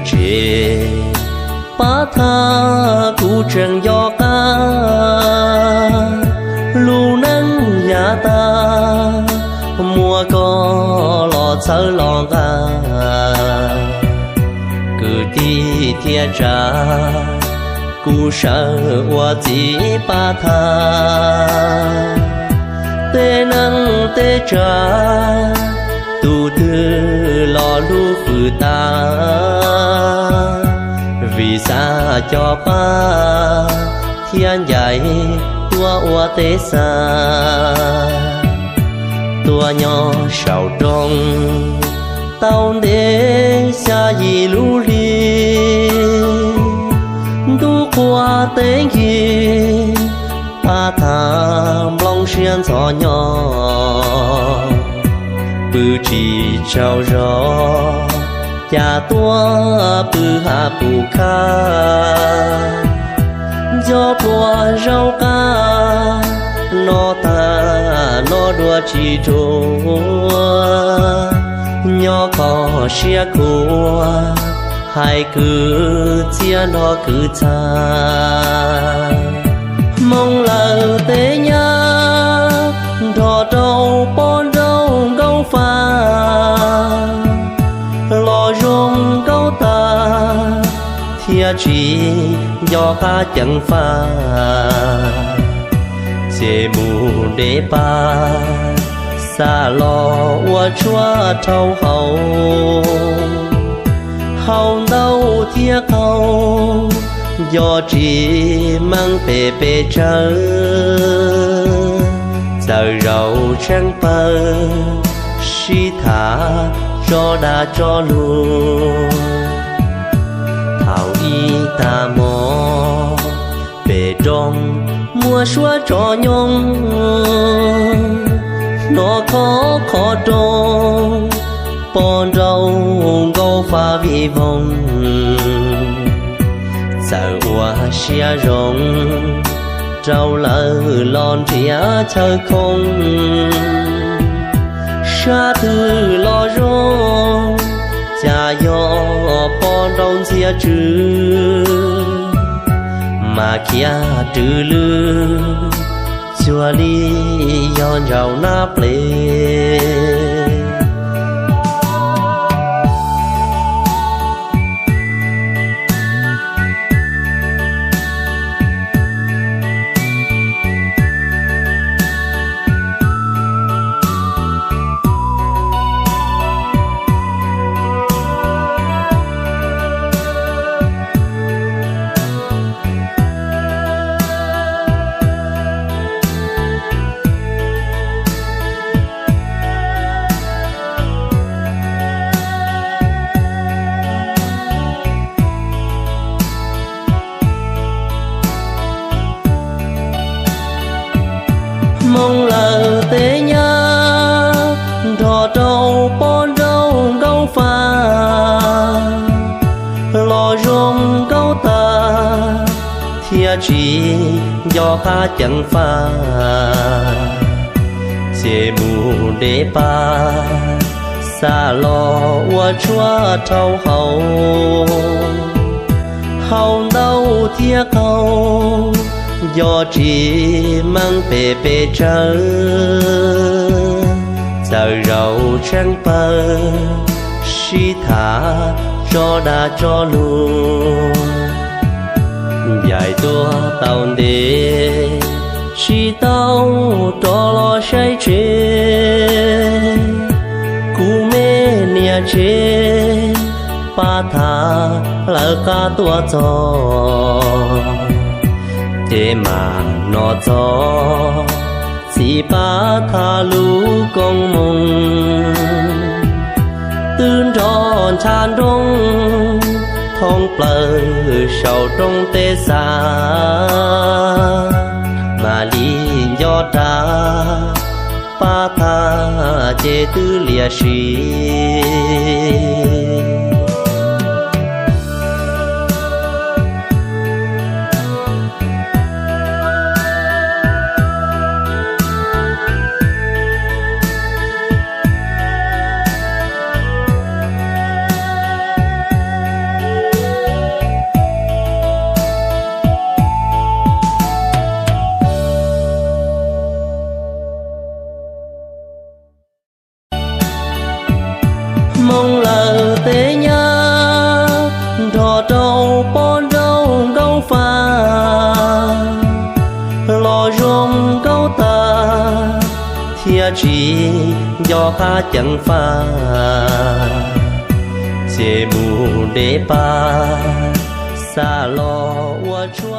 tsev, pab thab kuv tseem nco qab lub neej yav tag, muaj koj los txhawb los nqa kwv tij thiab tsav, kuv sawv ua txiv pab thab. Tej neej tej tsav tus twg los hlub fwm tas, vim xav coj pab thiab ncaim tuaj ua teb xa. Tuaj nyob saum roob tau ntev xya yim lub hli, ntuj qhua teb nkig pab thab nplooj siab ntxhov nyob, pw tsis tsaug zog cas tuaj pw hav pus khab. Nco pluas zaub qab no tag no dua tsis ruam, nyob kho siab khuav hais kwv txhiaj nrog kwv txha. Hmoob lawm tej nyab nrog rau poj nraug Nkauj Faj, los zoo Nkauj tas thiaj tsis nco qab ceev faj. Ces mus de pab xa los ua tshuaj rhau haus, haus ntau thiab qaug, nco tsis meej pem pes tsawg. Txawm zaum tsheej pawg sib tham tso dag tso lus, thaum ib tag hmo pem roob muaj suab tso nyoog, hnov khov kho rau poj nraug Nkauj Faj vij voog. Txawm ua siab zoo rau lawv los nrhiav chaw khoo, sab twg los zoo cas yog poj nraug ntxhiab tsw, mas khiav rwv lwj cuag li yog ntsaum nab ples. Hmoob lawm tej nyab nrog rau poj nraug Nkauj Faj, los zoo Nkauj tas thiaj tsis nco qab ceev faj. Ces mus de pab xa los ua tshuaj rhau haus, haus ntau thiab qaug, nco tsis meej pem pes tsawg. Txawm zaum tsheej pawg sib tham tso dag tso lus, ncaim tuaj tau ntev tsis tau rov los saib tsev. Kuv me niam tsev pab thab lawv qab tuaj txog, ces mam hnov txog txiv pab thab lub koob moo, twb nrog ntshav nroog thoob plaws saum roob teb xa, mam li nco rau pab thab ces twb liam si. Tsis nco qab ceev faj, ces mus de pab xa los ua tshua.